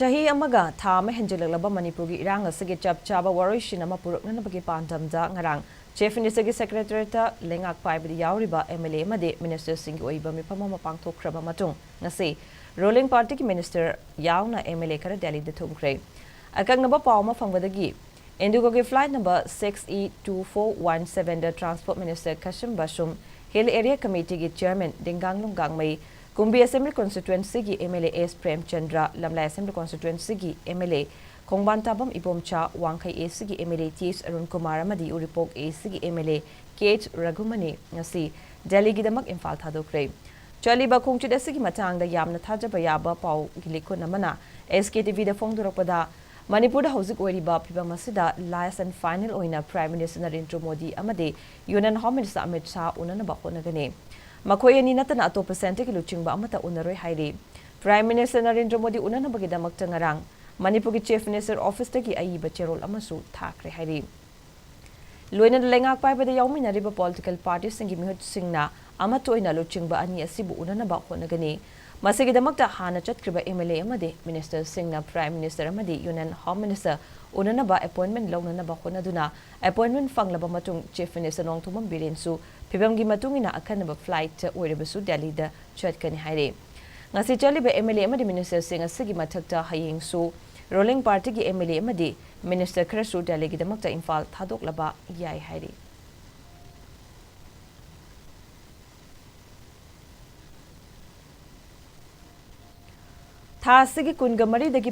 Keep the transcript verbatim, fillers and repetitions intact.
ꯆꯍꯤ ꯑꯃꯒ ꯊꯥ ꯑꯃ ꯍꯦꯟꯖꯤꯜꯂꯛꯂꯕ ꯃꯅꯤꯄꯨꯔꯒꯤ ꯏꯔꯥꯡ ꯑꯁꯤꯒꯤ ꯆꯞ ꯆꯥꯕ ꯋꯥꯔꯣꯏꯁꯤꯟ ꯑꯃ ꯄꯨꯔꯛꯅꯅꯕꯒꯤ ꯄꯥꯟꯗꯝꯗ ꯉꯔꯥꯡ Chief Minister ꯒꯤ Secretariat ꯇ ꯂꯩꯉꯥꯛ ꯄꯥꯏꯕꯗ ꯌꯥꯎꯔꯤꯕ M L A ꯑꯃꯗꯤ Minister ꯁꯤꯡꯒꯤ ꯑꯣꯏꯕ ꯃꯤꯐꯝ ꯑꯃ ꯄꯥꯡꯊꯣꯛꯈ꯭ꯔꯕ ꯃꯇꯨꯡ ꯉꯁꯤ ruling party ꯒꯤ Minister ꯌꯥꯎꯅ M L A ꯈꯔ ꯗꯦꯜꯂꯤꯗ ꯊꯨꯡꯈ꯭ꯔꯦ꯫ ꯑꯀꯛꯅꯕ ꯄꯥꯎ ꯑꯃ ꯐꯪꯕꯗꯒꯤ IndiGo ꯒꯤ flight number six E two four one seven ꯗ Transport Minister ꯈꯥꯁꯤꯝ ꯕꯥꯁꯨꯝ, Hill Area Committee ꯒꯤ Chairman ꯗꯤꯡꯒꯥꯡꯂꯨꯡ ꯒꯥꯡꯃꯩ, ꯀꯨꯝꯕꯤ Assembly Constituency ꯒꯤ M L A S Premchandra, ꯂꯝꯂꯥꯏ Assembly Constituency ꯒꯤ M L A ꯈꯣꯡꯕꯥꯟ ꯇꯥꯕꯝ ꯏꯕꯣꯝꯆꯥ, ꯋꯥꯡꯈꯩ A C ꯒꯤ M L A T H Arun Kumar ꯑꯃꯗꯤ ꯎꯔꯤꯄꯣꯛ A C ꯒꯤ M L A K H ꯔꯘꯨꯃꯅꯤ ꯉꯁꯤ ꯗꯦꯜꯂꯤꯒꯤꯗꯃꯛ ꯏꯝꯐꯥꯜ ꯊꯥꯗꯣꯛꯈ꯭ꯔꯦ꯫ ꯆꯠꯂꯤꯕ ꯈꯣꯡꯆꯠ ꯑꯁꯤꯒꯤ ꯃꯇꯥꯡꯗ ꯌꯥꯝꯅ ꯊꯥꯖꯕ ꯌꯥꯕ ꯄꯥꯎꯒꯤ ꯂꯤꯈꯨꯟ ꯑꯃꯅ S K T V ꯗ ꯐꯣꯡꯗꯣꯔꯛꯄꯗ, ꯃꯅꯤꯄꯨꯔꯗ ꯍꯧꯖꯤꯛ ꯑꯣꯏꯔꯤꯕ ꯐꯤꯕꯝ ꯑꯁꯤꯗ last and final ꯑꯣꯏꯅ Prime Minister ꯅꯔꯦꯟꯗ꯭ꯔ ꯃꯣꯗꯤ ꯑꯃꯗꯤ Union Home Minister Amit Shah ꯎꯅꯅꯕ ꯍꯣꯠꯅꯒꯅꯤ꯫ ꯃꯈꯣꯏ ꯑꯅꯤ ꯅꯠꯇꯅ ꯑꯇꯣꯞꯄ centre ꯒꯤ ꯂꯨꯆꯤꯡꯕ ꯑꯃꯠꯇ ꯎꯅꯔꯣꯏ ꯍꯥꯏꯔꯤ꯫ Prime Minister ꯅꯔꯦꯟꯗ꯭ꯔ ꯃꯣꯗꯤ ꯎꯅꯅꯕꯒꯤꯗꯃꯛꯇ ꯉꯔꯥꯡ ꯃꯅꯤꯄꯨꯔꯒꯤ Chief Minister Office ꯇꯒꯤ ꯑꯏꯕ ꯆꯦꯔꯣꯜ ꯑꯃꯁꯨ ꯊꯥꯈ꯭ꯔꯦ ꯍꯥꯏꯔꯤ꯫ ꯂꯣꯏꯅꯅ ꯂꯩꯉꯥꯛ ꯄꯥꯏꯕꯗ ꯌꯥꯎꯃꯤꯟꯅꯔꯤꯕ political party ꯁꯤꯡꯒꯤ ꯃꯤꯍꯨꯠꯁꯤꯡꯅ ꯑꯃꯠꯇ ꯑꯣꯏꯅ ꯂꯨꯆꯤꯡꯕ ꯑꯅꯤ ꯑꯁꯤꯕꯨ ꯎꯅꯅꯕ ꯍꯣꯠꯅꯒꯅꯤ꯫ ꯃꯁꯤꯒꯤꯗꯃꯛꯇ ꯍꯥꯟꯅ ꯆꯠꯈ꯭ꯔꯤꯕ M L A ꯑꯃꯗꯤ Minister ꯁꯤꯡꯅ Prime Minister ꯑꯃꯗꯤ Union Home Minister ꯎꯅꯅꯕ appointment ꯂꯧꯅꯅꯕ ꯍꯣꯠꯅꯗꯨꯅ appointment ꯐꯪꯂꯕ ꯃꯇꯨꯡ Chief Minister ꯅꯣꯡꯊꯣꯝꯕꯝ ꯕꯤꯔꯦꯟꯁꯨ ꯐꯤꯕꯝꯒꯤ ꯃꯇꯨꯡ ꯏꯟꯅ ꯑꯀꯟꯅꯕ flight ꯑꯣꯏꯔꯕꯁꯨ ꯗꯦꯜꯂꯤꯗ ꯆꯠꯀꯅꯤ ꯍꯥꯏꯔꯤ꯫ ꯉꯁꯤ ꯆꯠꯂꯤꯕ M L A ꯑꯃꯗꯤ Minister ꯁꯤꯡ ꯑꯁꯤꯒꯤ ꯃꯊꯛꯇ ꯍꯌꯦꯡꯁꯨ ruling party ꯒꯤ M L A ꯑꯃꯗꯤ Minister ꯈꯔꯁꯨ ꯗꯦꯜꯂꯤꯒꯤꯗꯃꯛꯇ ꯏꯝꯐꯥꯜ ꯊꯥꯗꯣꯛꯂꯕ ꯌꯥꯏ ꯍꯥꯏꯔꯤ꯫ ꯊꯥ ꯑꯁꯤꯒꯤ ꯀꯨꯟꯒ ꯃꯔꯤꯗꯒꯤ